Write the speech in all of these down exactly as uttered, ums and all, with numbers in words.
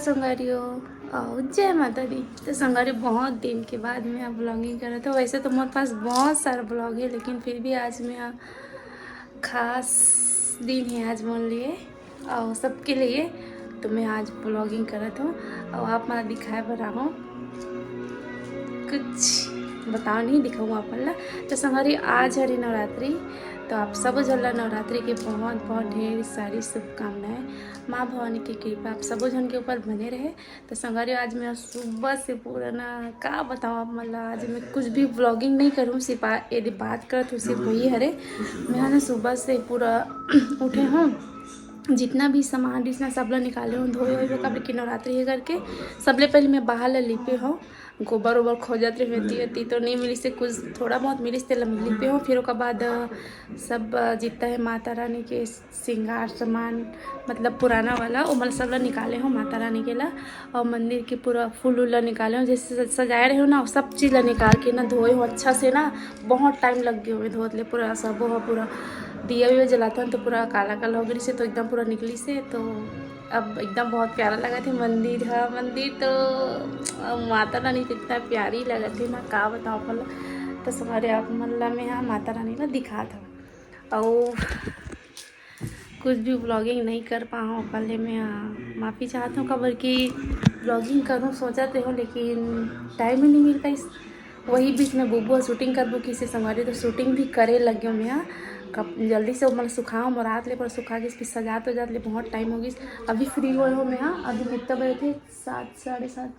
संगवारी हो, अउ जय माता दी। तो संगवारी, बहुत दिन के बाद मैं ब्लॉगिंग करत हूँ। वैसे तो मोर पास बहुत सारा ब्लॉग है, लेकिन फिर भी आज मैं खास दिन है आज मोर लिए और सबके लिए। तो मैं आज ब्लॉगिंग करत हूँ और आप मन दिखाए बर आहूँ, कुछ बताओ नहीं दिखाऊँ आप मन ला। तो संगवारी, आज हरे नवरात्रि, तो आप सबो झन ला नवरात्रि के बहुत बहुत ढेर सारी शुभकामनाएं। माँ भवानी की कृपा आप सबो झन के ऊपर बने रहे। तो संगवारी, आज मैं सुबह से पूरा ना, का बताऊँ आप मन ला, आज मैं कुछ भी ब्लॉगिंग नहीं करूँ, सिर्फ आ-, यदि बात करत हूँ सिर्फ वही हरे। मैं ना सुबह से पूरा उठे हूँ, जितना भी सामान रिहिस ना सब ला निकाले हूँ, धोए हुए, काबर कि नवरात्रि है करके। सबले पहले मैं बाहर ला लिपे हूँ, गोबर ओबर खोजत रहे, ती ती तो नहीं मिलिस से, कुछ थोड़ा बहुत मिलिस तेला लिपे हूँ। फिर ओकर बाद अ, सब अ, जितना है माता रानी के श्रृंगार सामान, मतलब पुराना वाला, ओमन सब ला निकाले हूँ माता रानी के ला। और मंदिर के पूरा फूल उल ला निकाले हूँ, जैसे स-, सजाए रहे हो ना, सब चीज़ ला निकाल के ना धोए हूँ अच्छा से ना। बहुत टाइम लग गए हुए धोत ले, पूरा सब हो पूरा दिया विया जलाता हूँ तो पूरा काला काला हो गई से, तो एकदम पूरा निकली से। तो अब एकदम बहुत प्यारा लगा थे मंदिर है। मंदिर तो अ, माता रानी तो इतना प्यारी लगा थे ना, का बताओ आप मन ला। तो संगवारी, आप मन ला मैं हाँ माता रानी ला दिखा था। और कुछ भी ब्लॉगिंग नहीं कर पाऊँ, ओकर ले मैं माफ़ी चाहत हूँ, काबर कि ब्लॉगिंग करूँ सोचत रहे हो, लेकिन टाइम ही नहीं मिल पाइस। वही बीच में बुबुआ शूटिंग करबो किसे संगवारी, तो शूटिंग भी करे लग गयो मैं। कब जल्दी से ओमन सुखाओ, मोर रात ले पर सुखा गिस, फिर सजात हो जात ले बहुत टाइम हो गिस। अभी फ्री होए हो मैं, अभी कितना बजे थे? सात, साढ़े सात।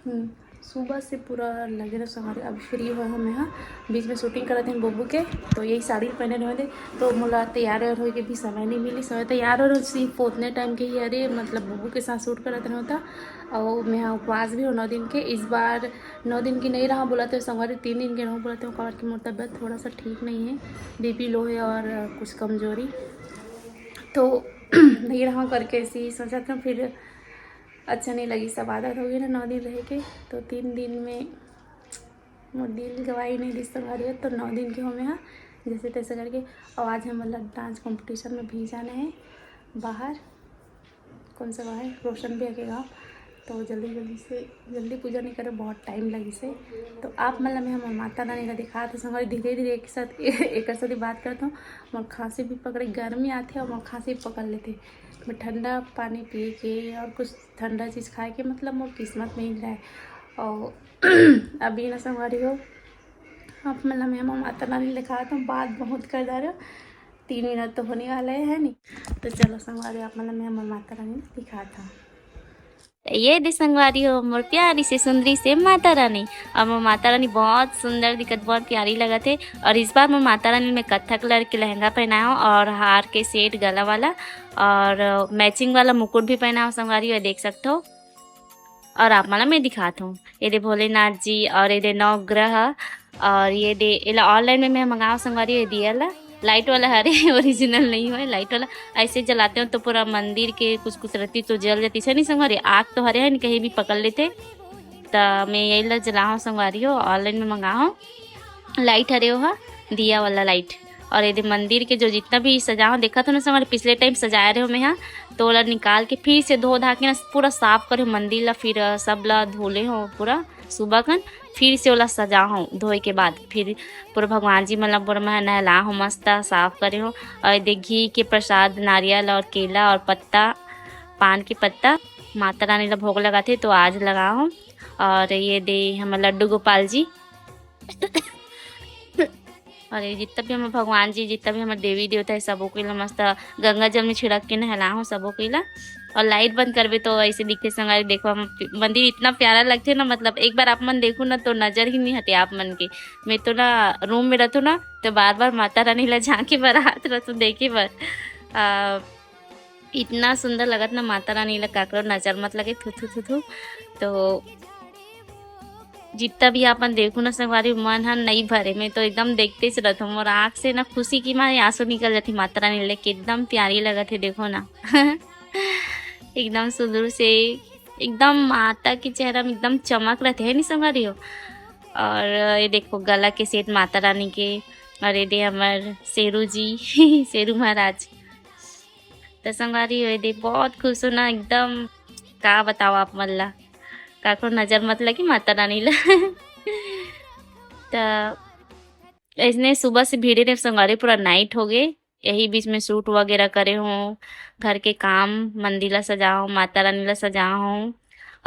हम्म, सुबह से पूरा लगे रहो संगवारी। अब फ्री होए हो मैं, हाँ, बीच में शूटिंग करत हैं बुबू के, तो यही साड़ी पहने रहे थे, तो मोला तैयार और होए के भी समय नहीं मिली। समय तैयार और सिर्फ उतने टाइम के ही, अरे मतलब बुबू के साथ शूट करत रहे था। और मैं हाँ उपवास भी हो नौ दिन के, इस बार नौ दिन की नहीं रहा बोला तो संगवारी, तीन दिन के रहूँ बोला तो, काबर कि मोर तबीयत थोड़ा सा ठीक नहीं है, बीपी लो है और कुछ कमजोरी, तो नहीं रहा करके ऐसे ही सोचा था। फिर अच्छा नहीं लगी, सब आदत हो गई ना नौ दिन रह के, तो तीन दिन में मोर दिल गवाही नहीं दिस संगवारी हो, तो नौ दिन के हो मैं हाँ जैसे तैसे करके। और आज हमन ला डांस कंपटीशन में भी जाना है बाहर, कौन सा गाँव है, रोशन भैया के गाँव। तो जल्दी जल्दी से, जल्दी पूजा नहीं करे, बहुत टाइम लगी से। तो आप मन ला मैं हमर माता रानी ला दिखा तो संगवारी, धीरे धीरे एक साथ एक साथ ही बात करता हूँ। मोर खांसी भी पकड़े, गर्मी आथे और मोर खांसी भी पकड़ लेथे। मैं ठंडा पानी पिए के और कुछ ठंडा चीज़ खाए के मतलब मोर किस्मत में ही रहे। और अभी ना संगवारी हो, आप मन ला मैं हमर माता रानी दिखात हूँ, बात बहुत कर डारे हो, तीन मिनट तो होने वाला है, है नी? तो चलो संगवारी, आप मन ला मैं हमर माता रानी दिखात हूँ। तो ये दे संगवारी हो मोर प्यारी से सुंदरी से माता रानी। और मोर माता रानी बहुत सुंदर दिखत, बहुत प्यारी लगत है। और इस बार मोर माता रानी में कत्था कलर के लहंगा पहनाए हो और हार के सेट गला वाला और मैचिंग वाला मुकुट भी पहनाए हो संगवारी हो, देख सकते हो। और आप मन ला मैं दिखात हूँ, ये दे भोलेनाथ जी और ये दे नौ ग्रह। और ये दे एला ऑनलाइन में मैं मंगाओ संगवारी, ये दिया ला लाइट वाला हरे, ओरिजिनल नहीं होए लाइट वाला। ऐसे जलाते हो तो पूरा मंदिर के कुछ कुछ रत्ती तो जल जाती है नहीं संगवारी, आग तो हरे है नहीं, कहीं भी पकड़ लेते। त मैं यही ला जलाओ संगवारी हो, ऑनलाइन में मंगाओ। लाइट हरे हो हा, दिया वाला लाइट। और ये दे मंदिर के जो जितना भी सजाओ देखा था ना संगवारी, पिछले टाइम सजाए रहे हो मैं हाँ, तो ओला निकाल के फिर से धो धा के ना पूरा साफ करे हो मंदिर ला, फिर अ, सब ला धोले हो पूरा सुबह कन, फिर से ओला सजा हो धोए के बाद, फिर पूरा भगवान जी मतलब पूरा मैं नहला हो मस्त साफ करे हो। और ये दे घी के प्रसाद, नारियल और केला और पत्ता, पान के पत्ता माता रानी ला भोग लगाथे तो आज लगा हो। और ये दे हमर लड्डू गोपाल जी और ये जितना भी हमर भगवान जी, जितना भी हमर देवी देवता है, सबो कोई ला मस्त गंगा जल में छिड़क के नहला हो सबो कोई ला। और लाइट बंद करबे तो ऐसे दिखते संगवारी, देखो हम पि-, मंदिर इतना प्यारा लगथे ना, मतलब एक बार आप मन देखो ना तो नजर ही नहीं हटे आप मन के। मैं तो ना रूम में रहतो ना तो बार बार माता रानी ला झांके बर आत रहतो देखे बर। आ, इतना सुंदर लगत ना माता रानी ला, काकरो नजर मत लगे, थू थू थू थू। तो जितना भी आपन देखो ना संगवारी, मन ह नहीं भरे, मैं तो एकदम देखते से रहता हूँ। मोर आँख से ना खुशी की मारे आंसू निकल जाती माता रानी लेके, एकदम प्यारी लगत है। देखो ना एकदम सुंदर से, एकदम माता के चेहरा में एकदम चमक रहते है नी संगवारी हो। और ये देखो गला के सेट माता रानी के, और ये दे हमर शेरू जी शेरू महाराज। तो संगवारी हो, ये दे बहुत खुश हो ना, एकदम का बताओ आप मन ला, काकरो नजर मत लगी माता रानी ला। त ऐसने सुबह से भीड़े रहे संगवारी, पूरा नाइट हो गए। यही बीच में सूट वगैरह करे हूँ, घर के काम, मंदिर ला सजाओ, माता रानी ला सजाओ हूँ।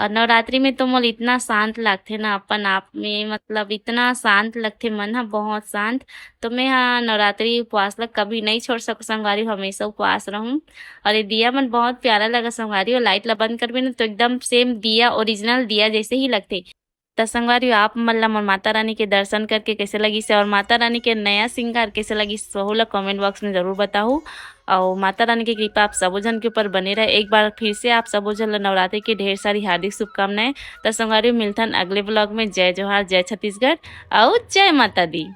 और नवरात्रि में तो मोला इतना शांत लगथे ना, अपन आप में, मतलब इतना शांत लगथे मन ह, बहुत शांत। तो मैं हा नवरात्रि उपवास ला कभी नहीं छोड़ सकूँ संगवारी, हमेशा उपवास रहूँ। और ये दिया मन बहुत प्यारा लगा संगवारी, और लाइट ला बंद करबे ना तो एकदम सेम दिया, ओरिजिनल दिया जैसे ही लगथे। त संगवारी, आप मन ला मोर माता रानी के दर्शन करके कैसे लगिस हे और माता रानी के नया श्रृंगार कैसे लगिस, वहू ला कमेंट बॉक्स में जरूर बताहू। और माता रानी की कृपा आप सबो झन के ऊपर बने रहे। एक बार फिर से आप सबो झन ला नवरात्रि की ढेर सारी हार्दिक शुभकामनाएं। त संगवारी, मिलथन अगले ब्लॉग में। जय जोहार, जय छत्तीसगढ़, और जय माता दी।